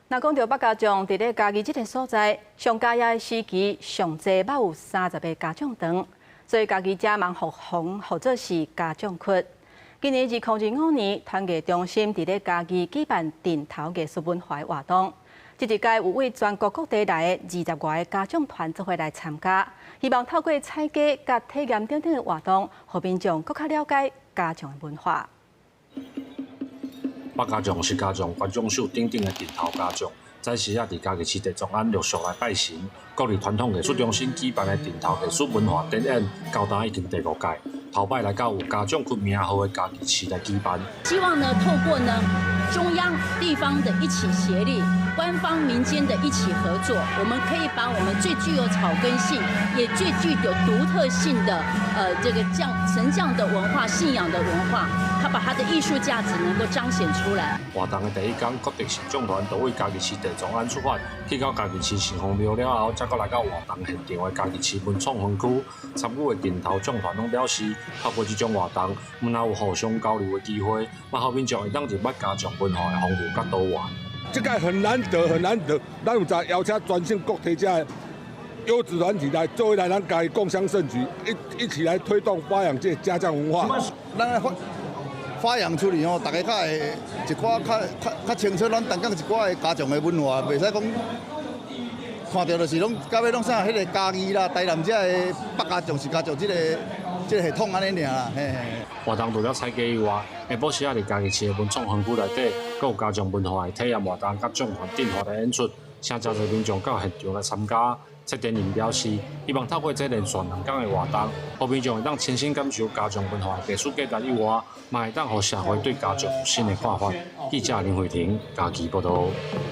若講著客家將佇咧嘉義這个所在，上佳的時期上濟捌有30個家將團，所以嘉義遮嘛予封號做是家將窟。今年2025年，團藝中心佇咧嘉義舉辦陣頭藝術文化活動，這一屆有對全國各地來的20外个家將團做伙來參加，希望透過踩街佮體驗等等的活動，予民眾閣較了解家將的文化。客家將是家將關將秀等等的陣頭家將，早時仔佇嘉義市地藏庵陸續來拜神。國立傳統藝術中心舉辦的陣頭藝術文化展演，到今已經第五屆，頭擺來到有家將窟名號的嘉義市來舉辦。希望呢，透過呢中央、地方的一起協力，官方、民間的一起合作，我們可以把我們最具有草根性，也最具有獨特性的，這個將神將的文化、信仰的文化，它把它的藝術價值能夠彰顯出來。活動的第一工，國特神將團就對嘉義市地藏庵出發，去到嘉義市城隍廟了後，才閣來到活動現場的嘉義市文創園區。參與的陣頭將團攏表示，透過這種活動，毋但有互相交流的機會，嘛予民眾會當認捌家將文化的豐富佮多元。這個很難得，很難得，咱有在邀請全省各地遮的優質團體來做伙來咱嘉義共襄盛舉，一起來推動發揚這個家將文化。咱發揚出去吼，大家較會一寡較清楚咱東港一寡的家將的文化，袂使講看著就是攏到尾攏啥彼个嘉義啦、台南遮的客家將是家將這個系統按呢爾啦，嘿嘿。活動除了踩街以外，下晡時仔佇嘉義市的文創園區內底，閣有家將文化的體驗活動，佮將團鎮化的演出，請誠濟民眾到現場來參加。策展人表示，希望透過這連續2天的活動，予民眾會當親身感受家將文化的藝術價值以外，嘛會當予社會對家將有新的看法。記者林慧婷嘉義報導。